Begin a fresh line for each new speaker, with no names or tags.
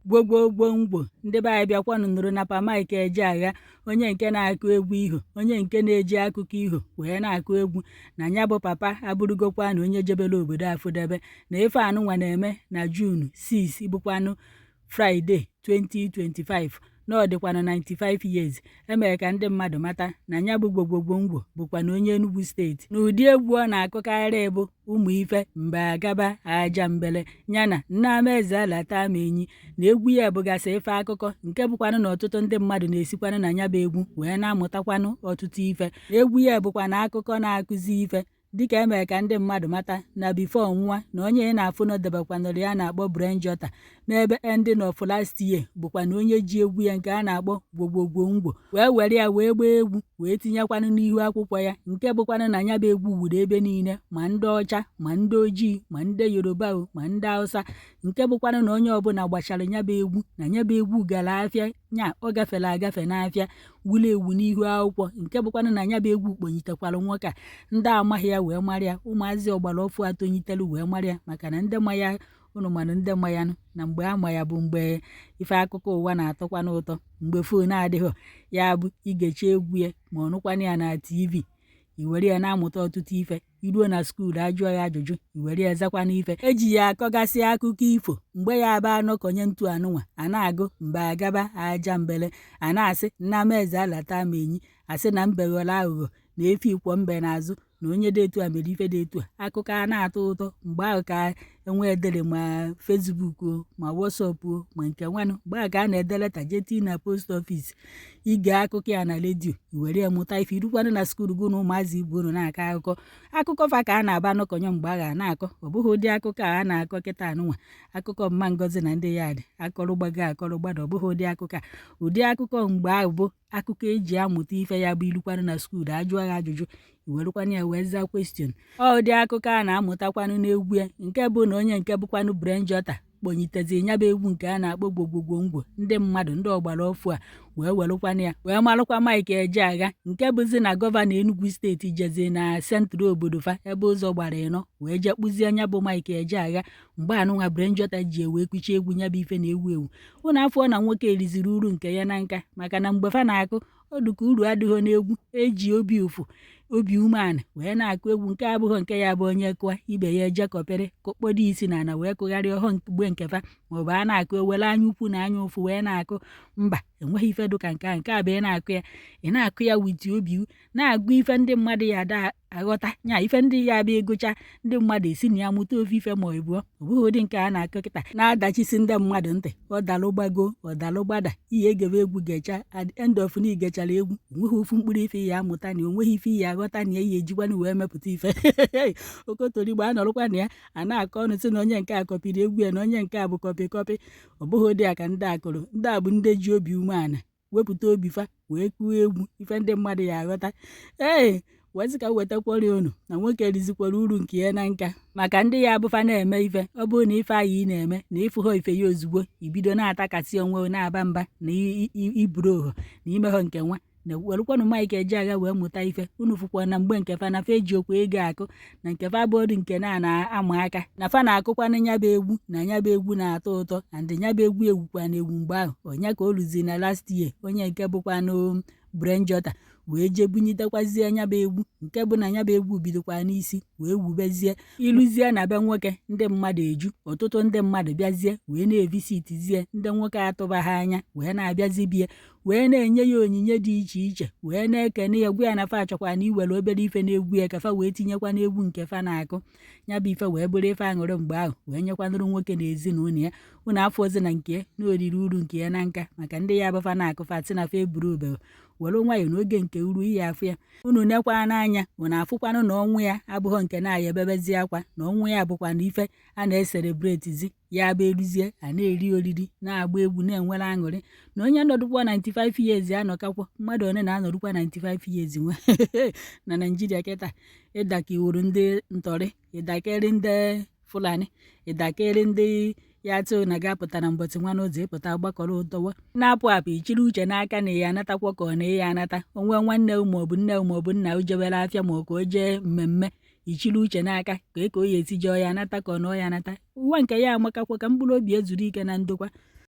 Gwogwogwongwo ndị be anyị, bịakwanụ nụrụ na Pa Mike Ejeagha, onye nke na-akụ egwu iho, onye nke na-eji akụkọ iho wee na-akụ egwu, na ya bụ papa abụrụgokwa na onye jebere obodo afụdebe. Na ife anụnwa na-eme na June 6, bụkwanụ Friday, 2025, na ọ dịkwanụ 95 years. Emere ka ndị mmadụ mata na ya bụ Gwogwogwongwo bụkwa na onye Enugu Steeti, na ụdị egwu ọ na-akụkarị bụ ụmụ ife mbe agaba aja mbele ya na nnamaeze alata m enyi. Na egwu ya bụgasị ife akụkọ, nke bụkwanụ na ọtụtụ ndị mmadụ na-esikwanụ na ya bụ egwu wee na-amụtakwanụ ọtụtụ ife. Egwu ya bụkwa na akụkọ na-akụzi ife, dịka emere ka ndị mmadụ mata na before nwa na onye ị na-afụ na debekwanụrụ ya na-akpọ Brain Jotter n'ebe ending of last year, bụkwa na onye ji egwu ya nke a na-akpọ Gwogwogwongwo wee were ya wee gbaa egwu wee tinyekwanụ n'ihu akwụkwọ ya, nke bụkwanụ na ya bụ egwu wuru ebe niile, ma ndị ọcha, ma ndị ojii, ma ndị Yoruba o, ma ndị Hausa, nke bụkwanụ na onye ọbụla gbachara ya bụ egwu, na ya bụ egwu gara afịa nya ọ gafere agafe n'afịa, wuru ewu n'ihu akwụkwọ, nke bụkwanụ na ya bụ egwu kponyitekwara nwoke a, ndị amaghị ya wee mara ya, ụmụazị ọgbara ọfụ atonyitelu wee mara ya, maka na ndị ma ya, unu manụ ndị ma ya nụ na mgbe ama ya bụ mgbe ife akụkọ ụwa na-atọkwanụ ụtọ, mgbe phone adịghị, ya bụ igechi egwu ya ma ọ nụkwanụ ya na TV, i were ya na-amụta ọtụtụ ife. Iruo na school, ajụọ ya ajụjụ, i were ya zakwana ife. Eji ya akọgasị akụkọ ifo mgbe ya aba anọkọnye ntu anụnwa a na-agụ mbe agaba aja mbele, a na-asị nnamaeze alata m enyi, asị na mbe ghọrọ aghụghọ, na efi kwọ mbe n'azụ, na onye dị etu a mere ife dị etu a. Akụkọ a na-atọ ụtọ mgbe ahụ ka enwe edere ma Facebook o, ma WhatsApp o, ma nke nwanụ. Mgbe ahụ ka a na-ede letter jee tii na post office. Ige akụkọ ya na redio, i were ya mụta ife. Irukwanụ na school gụ na ụmụazị ibu unu na-akọ akụkọ, akụkọ fa ka a na-aba anọkọnye mgbe ahụ a na-akọ. Ọ bụghị ụdị akụkọ a a na-akọ kịta anụnwa, akụkọ mma Ngozi na ndị ya dị akọrọ gbago akọrọ gbada. Ọ bụghị ụdị akụkọ a. Ụdị akụkọ mgbe ahụ bụ akụkọ eji amụta ife, ya bụ ilukwanụ na school, ajụọ ya ajụjụ, iwerukwanụ ya wee zaa question. Ọ ụdị akụkọ a na-amụtakwanụ n'egwu ya, nke bụ na onye nke bụkwanụ Brain Jotter kponyitezi ya bụ egwu nke a na-akpọ Gwogwogwongwo, ndị mmadụ ndị ọgbara ọfụ a wee werụkwanụ ya wee marụkwa Mike Ejeagha, nke bụzi na gọvanọ Enugu Steeti jezi na central obodo fa ebe ụzọ gbara ịnọ wee jee kpụzie nya bụ Mike Ejeagha. Mgbe anụnwa Brain Jotter ji wee kuchie egwu ya bụ ife na-ewu ewu, ụnụ afọ na nwoke eriziri uru nke ya na nka, maka na mgbe fa na-akụ ọ dị ka uru adịghị n'egwu. Eji obi ụfụ, obi umeala wee na-akụ egwu, nke abụghị nke ya bụ onye kụa ibe ya eje kọpịrị kụkpọdo isi n'ala wee kụgharịa ọhọ mgbe nke fa, maọbụ a na-akụ ewere anya ukwu na anya ụfụ wee na-akụ. Mba, enweghị ife dụka nke a. Nke a bụ ị na-akụ ya, ị na-akụ ya with obi, na-agụ ife ndị mmadụ ya ada aghọta nya ife ndị ya bụ ịgụcha, ndị mmadụ esi na ya mụta ofe ife ma ọ bụọ. Ọ bụghị ụdị nke a na-akụ kịta na-adachisi ndị mmadụ ntị, ọ dalụ gbago, ọ dalụ gbada. Ihe egebe egwu gecha, at the end of na igechara egwu, onweghị ofu mkpụrụ ife ya amụta na onweghị ife ya aghọta na ya ejikwanụ wee mepụta ife. Okotorigbo anọrụkwa na ya a na-akọ ọnụ sị na onye nke a kọpịrị egwu ya, na onye nke a bụ copy copy. Ọ bụghị ụdị a ka ndị a kụrụ. Ndị a bụ ndị ji obi umeala wepụta obi fa wee kụọ egwu ife ndị mmadụ ya aghọta. Ee, wee ka wetakwara unu na nwoke rizikwara uru nke ya na nka, maka ndị ya abụfa na-eme ife. Ọ bụrụ na ife anyị ị na-eme na ịfụghọ ife ya ozugbo, ibido na-atakasị onwe, na-aba mba na iburu oho na imeghọ nke nwa na werụkwanụ Mike Ejeagha wee mụta ife. Unu fụkwa na mgbe nke fa na fa eji okwu ego akụ na nke fa abụọdụ nke na na-ama aka na fa na-akụkwanụ nya bụ egwu, na nya bụ egwu na-atọ ụtọ, and nya bụ egwu ewukwa na ewu mgbe ahụ. Onye ka o luzi na last year, onye nke bụkwanụ Brain Jotter wee jee bunyitekwazie nya bụ egwu, nke bụ na nya bụ egwu bidokwa n'isi wee wubezie. Iluzie na be nwoke, ndị mmadụ eju, ọtụtụ ndị mmadụ bịazie wee na-evisitizie ndị nwoke atụba ha anya, wee na-abịazi bie wee na-enye ya onyinye dị iche iche, wee na-ekene ya, gwa ya na fa achọkwa na iwere obere ife n'egwu ya ka fa wee tinyekwa n'egwu nke fa na-akụ. Ya bụ ife wee bụrụ ife aṅụrị mgbe ahụ wee nyekwanụrụ nwoke na ezinụlọ ya. Unu afọ ozi na nke na oriri uru nke ya na nka, maka ndị ya abụfa na-akụ fa sị na fa eburu ube were nwayọọ n'oge nke uru iyi afụ ya. Unu nekwa n'anya, unu afụkwanụ na ọnwụ ya abụghị nke na-aya ebebezi akwa, na ọnwụ ya bụkwa na ife a na-ecelebrate-zi, ya bụ eruzie a na-eri oriri, na-agba egwu, na-enwere aṅụrị, na onye nọdụkwa 95 years anọkakwa. Mmadụ one na-anọrụkwa 95 years nwe na Naijiria kịta? Ịdakiwuru ndị ntọrị, ịdakere ndị Fulani, ịdakere ndị ya tụ na ga-apụta na mbọchị nwa n'ụzọ ịpụta gbakọrọ ụtọwa na-apụ apụ, ichiri uche n'aka na ya anatakwa ka ọ na ya anata onwe nwanne maọbụ nne maọbụ nna o jebere afịa ma ọ ka o jee mmemme, ichiri uche n'aka ka e ka o ya esi jee ya anata ka ọ na ọ ya anata. Ụwa nke ya amakakwa ka mkpụrụ obi ezuru ike na ndokwa.